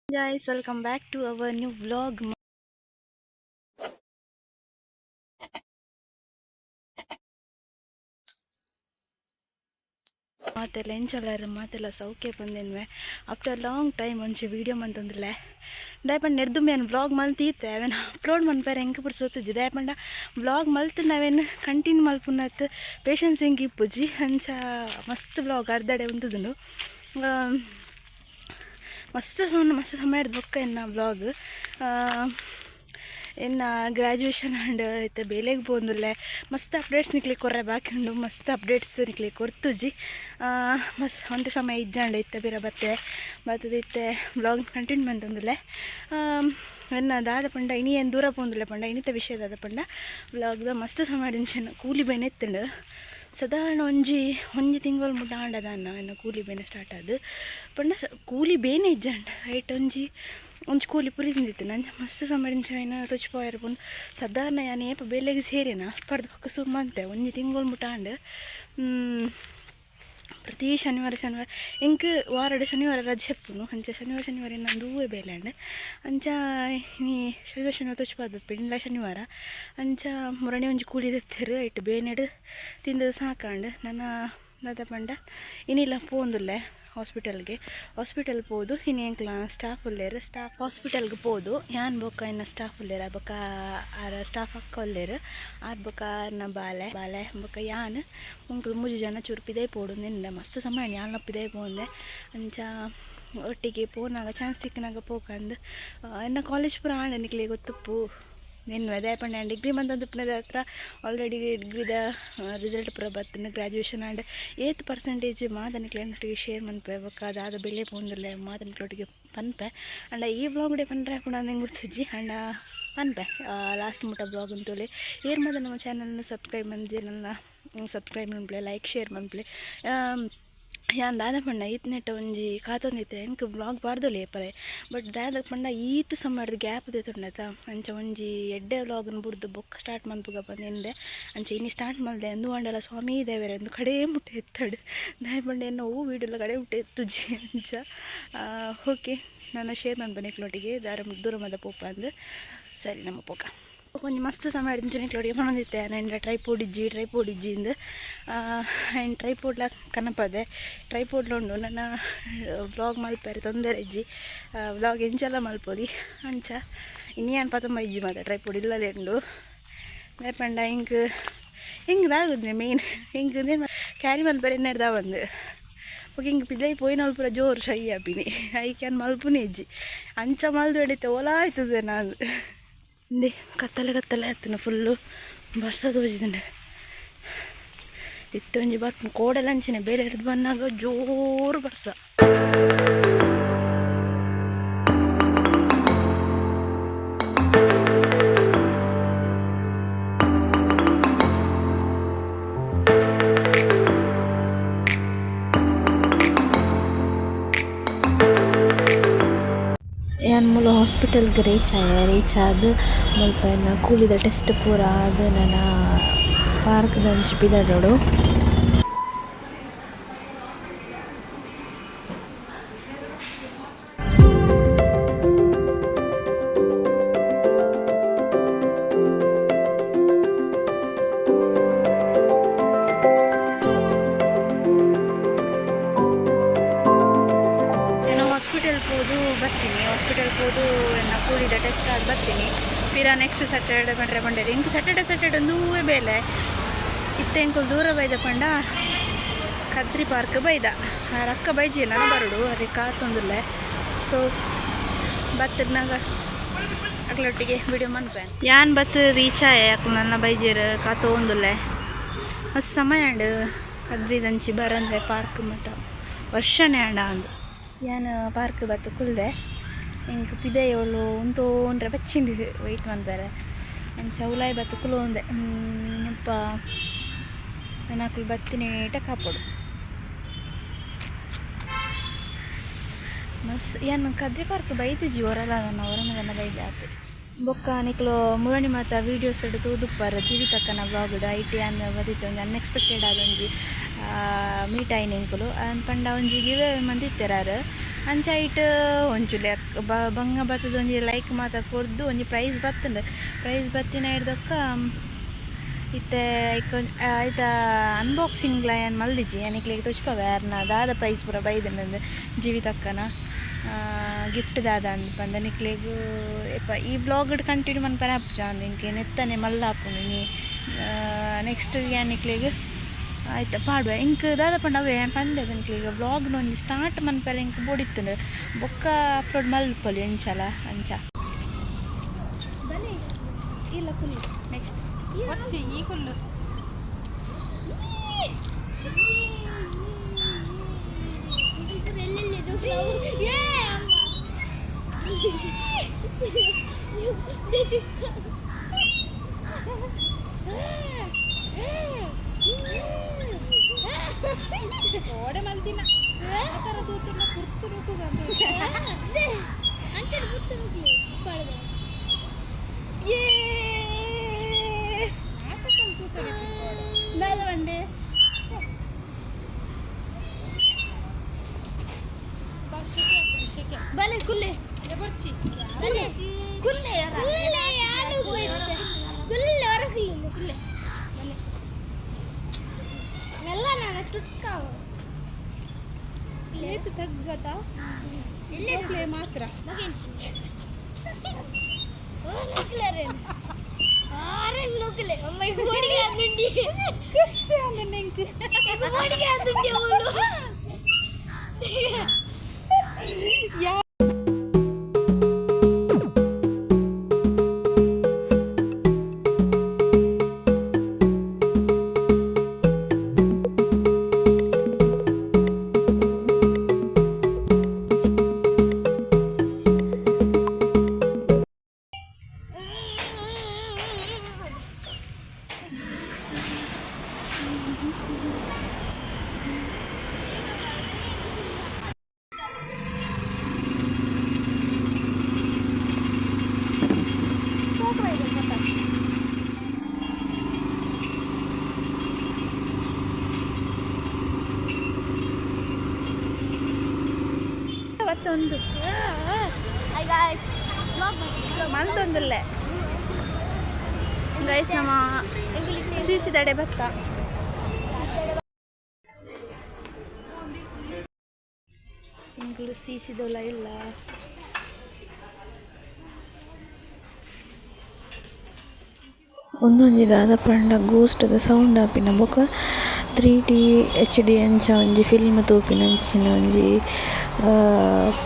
Guys, welcome back to our new vlog. ಮಾತೆಲ್ಲ ಎಂಚೊಲ್ಲಾರ ಮಾತೆಲ್ಲ ಸೌಖ್ಯ ಬಂದೇನ್ವೆ. ಆಫ್ಟರ್ ಲಾಂಗ್ ಟೈಮ್ ಒಂಜಿ ವೀಡಿಯೋ ಮಂತೊಂದುಲ್ಲೆ. ದಾಯೆ ನೆರ್ದು ಮೇನ್ ವ್ಲಾಗ್ ಮಲ್ತೀತೆ ಅವೇನು ಅಪ್ಲೋಡ್ ಮನ್ಪೆರೆ ಎಂಕ್ ಪೂರ ಸೋತುಜಿ. ದಾಯೆ ಪಂಡ ವ್ಲಾಗ್ ಮಲ್ತ್ ನಾವೇನು ಕಂಟಿನ್ಯೂ ಮಲ್ಪುನತ್ ಪೇಷನ್ಸ್ ಎಂಕ್ ಇಪ್ಪುಜಿ. ಅಂಚ ಮಸ್ತ್ ವ್ಲಾಗ್ ಅರ್ಧಡೆ ಉಂತುದುಂಡು. ಮಸ್ತ್ ಮಸ್ತ್ ಸಮಯ ಬೊಕ್ಕ ಎನ್ನ ವ್ಲಾಗ್ ಎನ್ನ ಗ್ರ್ಯಾಜುಯೇಷನ್ ಆಂಡ್, ಇತ್ತೆ ಬೇಲೆಗ್ ಪೋವೊಂದುಲ್ಲೆ. ಮಸ್ತ್ ಅಪ್ಡೇಟ್ಸ್ ನಿಕ್ಲೆಗ್ ಕೊರ್ರೆ ಬಾಕಿ ಉಂಡು, ಮಸ್ತ್ ಅಪ್ಡೇಟ್ಸ್ ನಿಕ್ಲೆಗ್ ಕೊರ್ತುಜಿ. ಮಸ್ತ್ ಒಂತೆ ಸಮಯ ಇಜ್ಜಾಂಡ್. ಇತ್ತೆ ಪಿರ ಬತ್ತೆ ಬತ್ತುದು ಇತ್ತೆ ವ್ಲಾಗ್ ಕಂಟಿನ್ಯೂ ಮಂತೊಂದುಲ್ಲೆ. ಎನ್ನ ದಾದ ಪಂಡ ಇನಿ ಏನು ದೂರ ಪೋವೊಂದುಲ್ಲೆ ಪಂಡ ಇನಿತ ವಿಷಯ ದಾದ ಪಂಡ ವ್ಲಾಗ್ದ ಮಸ್ತ್ ಸಮಯ ಇಂಚೆನ ಕೂಲಿ ಬೇನೆ ಇತ್ತುಂಡು. ಸಾಧಾರಣ ಒಂಜಿ ಒಂಜಿ ತಿಂಗಳು ಮುಟ್ಟ ಆಂಡ ಎನ್ನ ಕೂಲಿ ಬೇನೆ ಸ್ಟಾರ್ಟ್ ಆದ್. ಪಂಡ ಕೂಲಿ ಬೇನೆ ಇಜ್ಜಾಂಡ್, ಐಟ್ ಒಂಜಿ ಒಂಜಿ ಕೂಲಿ ಪುರಿ ತಿಂದಿತ್ತು. ನಂಜ ಮಸ್ತ್ ಸಮಯ ಇಂಚ ತೊಚ್ಪಾಯೆರೆ ಪುಂಡು. ಸಾಧಾರಣ ಯಾನ್ ಏಪ ಬೇಲೆಗ್ ಸೇರಿನ ಅಲ್ಪರ್ದ್ ಬೊಕ್ಕ ಸುರು ಮಂತೆ ಒಂಜಿ ತಿಂಗಳು ಮುಟ್ಟ ಆಂಡ್. ಪ್ರತಿ ಶನಿವಾರ ಶನಿವಾರ ಎಂಕ್ ವಾರಡ್ ಶನಿವಾರ ರಜೆ ಇಪ್ಪುನು. ಅಂಚ ಶನಿವಾರ ಶನಿವಾರ ಎನ್ನ ದೂವೆ ಬೇಲೆ ಆಂಡ್. ಅಂಚ ಇನಿ ಶನಿವಾರ ಶನಿವಾರ ತೊಚ್ಪಾದ್ ಇನಿಲ ಶನಿವಾರ. ಅಂಚ ಮುರಣಿ ಒಂಜಿ ಕೂಲಿ ದೆತ್ತೆರ್, ಐಟ್ ಬೇನೆಡ್ ತಿಂದು ಸಾಕಾಂಡ್. ನನ ದಾದ ಪಂಡ ಇನಿಲ ಪೋವೊಂದುಲ್ಲೆ ಹಾಸ್ಪಿಟಲ್ಗೆ. ಹಾಸ್ಪಿಟಲ್ ಪೋದು ಇನಿ ಎಂಕ್ಲ ಸ್ಟಾಫ್ ಉಲ್ಲೆರ್, ಸ್ಟಾಫ್ ಹಾಸ್ಪಿಟಲ್ಗೆ ಪೋದು ಯಾನ್ ಬೊಕ್ಕ ಎನ್ನ ಸ್ಟಾಫ್ ಉಲ್ಲೆರ್, ಬೊಕ್ಕ ಆರ್ ಸ್ಟಾಫ್ ಅಕ್ಕ ಉಲ್ಲೆರ್, ಆರ್ ಬೊಕ್ಕ ಆರ್ನ ಬಾಲೆ ಬಾಲೆ ಬೊಕ್ಕ ಯಾನ್ ಮೊಂಕುಲು ಮೂಜಿ ಜನ ಚೂರು ಪಿದಯಿ ಪೋಡು ನಿಂದ ಮಸ್ತ್ ಸಮಯ ಯಾನ್ಲ ಪಿದಯಿ ಪೋಂದೆ. ಅಂಚ ಒಟ್ಟಿಗೆ ಪೋನಾಗ ಚಾನ್ಸ್ ತಿಕ್ಕಿನಾಗ ಪೋಕಂದು. ಎನ್ನ ಕಾಲೇಜ್ ಪೂರ ಆಂಡ್, ನಿಕ್ಲೆಗ್ ಗೊತ್ತುಪ್ಪು ನೆನ್ವೆ. ದಾಯೆ ಪಂಡ ಯಾನ್ ಡಿಗ್ರಿ ಮಂತೊಂದುಪ್ಪುನದ ಹತ್ರ ಆಲ್ರೆಡಿ ಡಿಗ್ರಿದ ರಿಸಲ್ಟ್ ಪೂರ ಬತ್ತ್ಂಡ್, ಗ್ರ್ಯಾಜುಯೇಷನ್ ಆಂಡ್. ಏತ್ ಪರ್ಸೆಂಟೇಜ್ ಮಾತ ನಿಕ್ಲೆನೊಟ್ಟಿಗೆ ಶೇರ್ ಮನ್ಪೆ, ಬೊಕ್ಕ ದಾದ ಬೆಲೆ ಪೋವೊಂದುಲ್ಲೆ ಮಾತ ನಿಕ್ಲೊಟ್ಟಿಗೆ ಪನ್ಪೆ. ಆಂಡ ಈ ವ್ಲಾಗ್ಡೆ ಪನ್ರೆ ಆಪುಂಡು ಅಂದ್ ಎಂಕ್ ಗೊತ್ತುಜ್ಜಿ, ಆಂಡ ಪನ್ಪೆ. ಲಾಸ್ಟ್ ಮುಟ್ಟ ವ್ಲಾಗ್ ತೂಲೆ. ಏರ್ ಮಾತ ನಮ್ಮ ಚಾನಲ್ನ ಸಬ್ಸ್ಕ್ರೈಬ್ ಮಂಜೆ ನನ್ನ ಸಬ್ಸ್ಕ್ರೈಬ್ ಮನ್ಪುಲೆ, ಲೈಕ್ ಶೇರ್ ಮನ್ಪುಲೆ. ಯಾನ್ ದಾದ ಪಂಡ ಈತ್ನೆಟ್ಟ ಒಂಜಿ ಕಾತೊಂದಿತ್ತೆ ಎಂಕ್ ವ್ಲಾಗ್ ಪಾಡ್ದೊಲಿ ಏಪಲೆ, ಬಟ್ ದಾದ ಪಂಡ ಈತ್ ಸಮಯದ ಗ್ಯಾಪ್ ದೆತೊಂಡತ. ಅಂಚ ಒಂಜಿ ಎಡ್ಡೆ ವ್ಲಾಗ್ನ್ ಬುಡ್ದು ಬೊಕ್ಕ ಸ್ಟಾರ್ಟ್ ಮನ್ಪುಗ ಪಂದ್ ಎನ್ನುದೆ. ಅಂಚ ಇನಿ ಸ್ಟಾರ್ಟ್ ಮಲ್ದೆ. ಅಂದು ಆಂಡಲ ಸ್ವಾಮಿ ದೇವೆರೆ ಅಂದು ಕಡೇ ಮುಟ್ಟ ಎತ್ತಡ್. ದಾಯೆ ಪಂಡ ಎನ್ನ ಒವು ವೀಡಿಯೋಲ ಕಡೆ ಮುಟ್ಟ ಎತ್ತುಜಿ. ಅಂಚ ಓಕೆ, ನಾನು ಶೇರ್ ಮನ್ಪೆ ನಿಕ್ಲೊಟ್ಟಿಗೆ ದಾರ ದೂರ ಮದ ಪೋಪ ಅಂದ್. ಸರಿ ನಮ್ಮ ಪೋಕ. ಒಂಜಿ ಮಸ್ತ್ ಸಮಯ ಇಂಚ ನಿಕ್ಲೊಟ್ಟಿಗೆ ಪನೊಂದಿತ್ತೆ ಎನ್ನ ಟ್ರೈಪೋಡ್ ಇಜ್ಜಿ ಟ್ರೈಪೋಡ್ ಇಜ್ಜಿ ಇಂದ್. ಐನ್ ಟ್ರೈಪೋಡ್ಲ ಕನಪದೆ, ಟ್ರೈಪೋಡ್ಲ ಉಂಡು. ನನ್ನ ವ್ಲಾಗ್ ಮಲ್ಪೆರೆ ತೊಂದರೆ ಇಜ್ಜಿ, ವ್ಲಾಗ್ ಎಂಚಲ ಮಲ್ಪೊಲಿ. ಅಂಚ ಇನಿ ಯಾನ್ ಪತೊಂಬ ಇಜ್ಜಿ ಮಾತ ಟ್ರೈಪೋಡ್ ಇಲ್ಲದೆ ಉಂಡು. ದಾಯೆ ಪಂಡ ಎಂಕ್ ಎಂಕ್ ದಾದ ಮೇನ್ ಎಂಕ್ ಕ್ಯಾರಿ ಮಲ್ಪೆರೆ ಎನ್ನಡ್ದ ಬಂದು ಬೊಕ ಇಂಕ್ ಪಿದಯಿ ಪೋಯಿನವ್ಲು ಪೂರ ಜೋರು ಶೈ ಆಪಿನಿ, ಐಕ್ ಯಾನ್ ಮಲ್ಪುನೇ ಇಜ್ಜಿ. ಅಂಚ ಮಲ್ದು ಎಡಿತೆ ಓಲಾ ಆಯ್ತದೆ ನಾನು. ಇಂದೆ ಕತ್ತಲೆ ಕತ್ತಲೆ ಆತುಂಡು, ಫುಲ್ಲು ಬರ್ಸ ತೋಜಿದುಂಡು. ಇತ್ತೆ ಒಂಜಿ ಬರ್ಪುಂಡು ಕೋಡೆಲ ಅಂಚನೆ ಬೇಲೆ ಹಿಡ್ದು ಬನ್ನಾಗ ಜೋರು ಬರ್ಸ. ಯಾನ್ ಮೂಲು ಹಾಸ್ಪಿಟಲ್ಗ್ ರೀಚ್ ಆಯೆ. ರೀಚ್ ಆದ್ ಮುಲ್ಪ ಎನ್ನ ಕೂಲಿದ ಟೆಸ್ಟ್ ಪೂರ ಆದ್ ನನ ಪಾರ್ಕ್ ದಂಚಿ ಪಿದಡೊಡು. ನಾನು ಹಾಸ್ಪಿಟಲ್ ಪೋದು ಬತ್ತೀನಿ, ಹಾಸ್ಪಿಟಲ್ ಪೋದು ಎನ್ನ ಕೂಲಿದ ಟೆಸ್ಟ್ ಆದ್ ಬತ್ತೀನಿ. ಪಿರ ನೆಕ್ಸ್ಟ್ ಸ್ಯಾಟರ್ಡೆ ಪಂಡ್ರೆ ಪಂಡೆರ್. ಎಂಕ್ ಸ್ಯಾಟರ್ಡೆ ಸ್ಯಾಟರ್ಡೆ ಒಂದುವೇ ಬೇಲೆ. ಇತ್ತೆ ಎಂಕುಲು ದೂರ ಬೈದ ಪಂಡ ಕದ್ರಿ ಪಾರ್ಕ್ ಬೈದ. ಆರ್ ಅಕ್ಕ ಬೈಜಿ, ನನ ಬರಡು ಅದೇ ಕಾತೊಂದುಲ್ಲೆ. ಸೊ ಬತ್ತಿನಾಗ ಅಕ್ಲೊಟ್ಟಿಗೆ ವಿಡಿಯೋ ಮನ್ಪೆ. ಯಾನ್ ಬತ್ತು ರೀಚ್ ಆಯೆ, ಅಕ್ಲು ನನ್ನ ಬೈಜೇರ್ ಕಾತೊಂದುಲ್ಲೆ. ಮಸ್ತ್ ಸಮಯ ಆಂಡ್ ಕದ್ರಿದಂಚಿ ಬರಂದೆ ಪಾರ್ಕ್ ಮಾತ ವರ್ಷನೇ ಆಂಡ ಅಂದ್. ಯಾನ್ ಪಾರ್ಕ್ ಬತ್ತು ಕುಲ್ದೆ. ಎಂಕ್ ಪಿದಯಿ ಓಲು ಉಂತೋಂಡ್ರೆ ಬಚ್ಚಿಂಡು ವೆಯ್ಟ್ ಮನ್ಪೆರೆ. ಅಂಚ ಉಲಾಯಿ ಬತ್ತು ಕುಲೋಂದೆ. ಮುಲ್ಪ ಅಕುಲು ಬತ್ತಿನೇಟ ಕಾಪೊಡು. ಮಸ್ತ್ ಯಾನ್ ಕದ್ರಿ ಪಾರ್ಕ್ ಬೈದಿಜಿ ಒರಲ, ನನ್ನ ಒರನ ಬೈದೆ ಆತೆ. ಬೊಕ್ಕ ನಿಕ್ಲು ಮುರಣಿ ಮಾತ ವೀಡಿಯೋಸ್ ತೂದುಪ್ಪರ್ ಜೀವಿತಕ್ಕನ ವ್ಲಾಗ್ಡ್. ಐಟ್ ಯಾನ್ ಬದಿತ್ತೆ ಒಂಜಿ ಅನ್ಎಕ್ಸ್ಪೆಕ್ಟೆಡ್ ಆದ್ ಒಂಜಿ ಮೀಟ್ ಆಯಿನ ಎಂಕುಲು. ಪಂಡ ಒಂಜಿ ಗಿವ್ ಅವೇ ಮಂದಿತ್ತೆರ್ ಆರ್. ಅಂಚ ಐಟ್ ಒಂಚೂರು ಬಂಗ ಬತ್ತದ ಒಂಜಿ ಲೈಕ್ ಮಾತ ಕೊರ್ದು ಒಂಜಿ ಪ್ರೈಸ್ ಬತ್ತುಂಡು. ಪ್ರೈಸ್ ಬತ್ತಿನ ಐಡ್ದೊಕ್ಕ ಇತ್ತೆ ಐಕ್ ಐತ ಅನ್ಬಾಕ್ಸಿಂಗ್ಲ ಯಾನ್ ಮಲ್ದಿಜಿ. ಯಾನ್ ತೋಜಿಪಾವೆ ಯಾರ್ನ ದಾದ ಪ್ರೈಸ್ ಪೂರ ಬೈದ್ಂಡ್ ಜೀವಿತಕ್ಕನ ಗಿಫ್ಟ್ ದಾದ ಅಂದ್ ಪಂದ ನಿಕ್ಲೆಗ್ ಏಪ ಈ ವ್ಲಾಗ್ ಕಂಟಿನ್ಯೂ ಮನ್ಪರೆ ಆಪುಜ ಅಂದ್ ಎಂಕ್ ನೆತ್ತನೆ ಮಲ್ಲ ಆಪುಂಡು ಇನಿ ನೆಕ್ಸ್ಟ್ ಯಾನ್ ನಿಕ್ಲೆಗ್ ಆಯ್ತ ಪಾಡುವೆ. ಎಂಕ್ ದಾದ ಪಂಡ ಅವೇ ಯಾನ್ ಪಂಡೆ ನಿಕ್ಲೆಗ್ ವ್ಲಾಗ್ನ ಒಂಜಿ ಸ್ಟಾರ್ಟ್ ಮನ್ಪರೆ ಎಂಕ್ ಬೋಡಿತ್ತುಂಡು ಬೊಕ್ಕ ಅಪ್ಲೋಡ್ ಮಲ್ಪೊಲಿ ಎಂಚಲ ಅಂಚ. ಬಲೆ ಇಲ್ಲ ಕುಲ್ಲು ನೆಕ್ಸ್ಟ್ ಬರ್ಚಿ ಈ ಕುಲ್ಲು. ಓಡೆ ಮಲ್ದಿನ ಆ ಥರ ತೂತುಂಡ ಪುರ್ತು ನೂಕುಗ. ದಾದ ಪಂಡೆ? ಬಲೆ ಕುಲ್ಲೆ. ಬರ್ಚಿ. ಕುಲ್ಲೆ. ಏತು ತಗ್ಗತ ಹೋಗ್ಲೆ ಮಾತ್ರ. ಕುಸ್ಸೆ ಅಂದ್ ಎಂಕ್. ಯಾ ಮತ್ತೊಂದು ಮಲ್ತೊಂದುಲ್ಲೆ ಗೈಸ್. ನಮ್ಮ ಸೀಸಿದಡೆ ಭತ್ತ ಎಂಕುಲು ಸೀಸಿದೋಲ ಇಲ್ಲ. ಉಂದೊಂಜಿ ದಾದ ಪಂಡ ಗೋಸ್ಟ್ ದ ಸೌಂಡ್ ಆಪಿನ ಬೊಕ 3D HD ಅಂಚ ಒಂಜಿ ಫಿಲ್ಮ್ ತೂಪಿನಂಚಿನ ಒಂಜಿ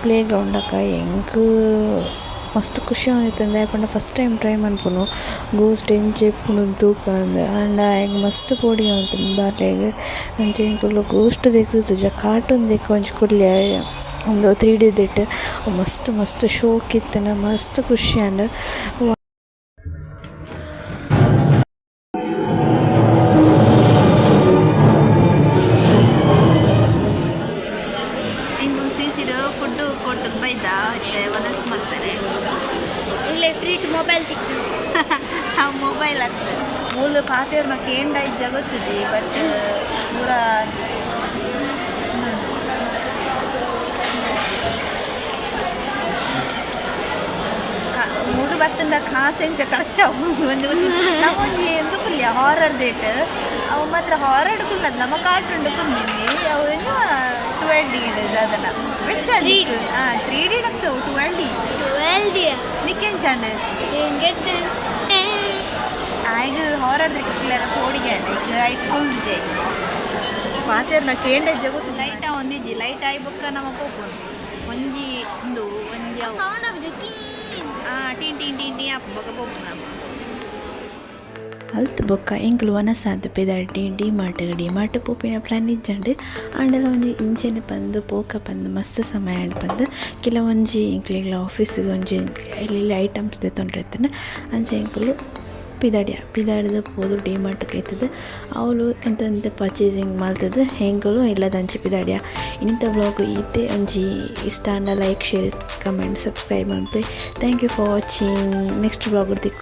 ಪ್ಲೇ ಗ್ರೌಂಡ್ ಅಕ. ಎಂಕ್ ಮಸ್ತ್ ಖುಷಿ ಆವೊಂದಿತ್ತ್ಂಡ್. ದಾಯೆ ಪಂಡ ಫಸ್ಟ್ ಟೈಮ್ ಟ್ರೈ ಮನ್ಪುನು, ಗೋಸ್ಟ್ ಎಂಚ ಇಪ್ಪುಂಡು ತೂಕ ಅಂದ್. ಆಂಡ ಆಯೆ ಮಸ್ತ್ ಪೋಡಿಗೆ ಆವೊಂದಿತ್ತ್ಂಡ್ ಬಾಲೆಗ್. ಅಂಚ ಎಂಕುಲು ಗೋಸ್ಟ್ ದೆತ್ತುದುಜ, ಕಾರ್ಟೂನ್ ದೆಕ್ಕ್ ಒಂಜಿ ಕುಲ್ಲಿಯ. ಉಂದು 3D ದೆಟ್ ಮಸ್ತ್ ಮಸ್ತ್ ಶೋಕ್ ಇತ್ತ್ಂಡ್, ಮಸ್ತ್ ಖುಷಿ ಆಂಡ್. ಎಂಕುಲು ಸೀಸಿಡ್ ಫುಡ್ ಕೊಟ್ಟು ಬೈದ ಇತ್ತೆ ವನಸ್ ಮಲ್ಪೆರೆ. ಇಲ್ಲೇ ಫ್ರೀ ಮೊಬೈಲ್ ತಿಕ್ಕು. ಆ ಮೊಬೈಲ್ ಅತ್ತ ಮೂಲು ಪಾತೆರ್ನ ಕೇಂಡ ಇಜ್ಜ ಗೊತ್ತುಜಿ, ಬಟ್ ಪೂರ ಮೂಡು ಬತ್ತಂಡ ಕಾಸು ಎಂಚ ಖರ್ಚಾವು ಒಂದು ನಮ್ಮ ಒಂಜಿ ಎಂದು ಕುಲ್ಯ ಹಾರರ್ ದೇಟ್. ಅವು ಮಾತ್ರ ಹಾರರ್ ಕುಲ್ಲದ, ನಮ್ಮ ಕಾರ್ಟೂನ್ ಕುಲ್ಲಿನಿ. ಅವು ಎಂಜ 12 ಡಿ ದಾದನ ವೆಚ್ಚ. ಹಾಂ, 3D ಡತ್ತು 12 ಡಿ. 12 ಡಿ. ನಿಕ್ಕೆಂಚಾಂಡ್? ಆಯ್ಗ ಹಾರರ್ ದಿಕ್ಕಿಲ್ಲ ಪೋಡಿಗೆ ಅಂಡ್ ಈಗ ಐಟ್ ಕುಲ್ದಿಜೆ. ಪಾತೆರ್ನ ಕೇಂಡ ಜಗತ್ತು ಲೈಟ್ ಒಂದಿಜ್ಜಿ. ಲೈಟ್ ಆಯ್ ಬೊಕ್ಕ ನಮ ಪೋಪುಂಡು ಒಂಜಿ ಉಂದು ಒಂಜಿ ಅವು. ಸೌಂಡ್ ಆಫ್ ಕೀನ್. ಆ ಟೀನ್ ಟೀನ್ ಟೀನ್ ಟೀನ್ ಆಪು ಬೊಕ್ಕ ಪೋಪುಂಡು ನಮ. ಅಲ್ತ್ ಬೊಕ್ಕ ಎಂಕುಲು ವನಸಾದ್ ಪಿದಾಡ್ಡಿ ಡಿ ಮಾರ್ಟ್. ಡಿ ಮಾರ್ಟ್ ಪೋಪಿನ ಪ್ಲಾನ್ ಇಜ್ಜಂಡ್, ಆಂಡಲ ಒಂಜಿ ಇಂಚೆನೆ ಪಂದ್ ಪೋಕ ಪಂದ್ ಮಸ್ತ್ ಸಮಯ ಆಂಡ್ ಪಂದ್. ಕೆಲವೊಂಜಿ ಎಂಕ್ಲೆಗ್ಲ ಆಫೀಸ್ಗ್ ಒಂಜಿ ಎಲ್ಲೆಲ್ಲಿ ಐಟಮ್ಸ್ ದೆತೊನ್ರೆ ಇತ್ತ್ಂಡ್. ಅಂಚ ಎಂಕುಲು ಪಿದಾಡಿಯ. ಪಿದಾಡ್ದ್ ಪೋದು ಡಿ ಮಾರ್ಟ್ಗ್ ಎತ್ತುದು ಅವ್ಲು ಒಂತೆ ಒಂತೆ ಪರ್ಚೇಸಿಂಗ್ ಮಲ್ತುದು ಎಂಕುಲು ಇಲ್ಲದಂಚಿ ಪಿದಾಡಿಯ. ಇನಿತ ವ್ಲಾಗ್ ಈತೆ. ಒಂಜಿ ಇಷ್ಟ ಆಂಡ ಲೈಕ್, ಶೇರ್, ಕಮೆಂಟ್, ಸಬ್ಸ್ಕ್ರೈಬ್ ಮನ್ಪುಲೆ. Thank you for watching. Next vlog ತಿಕ್ಕು.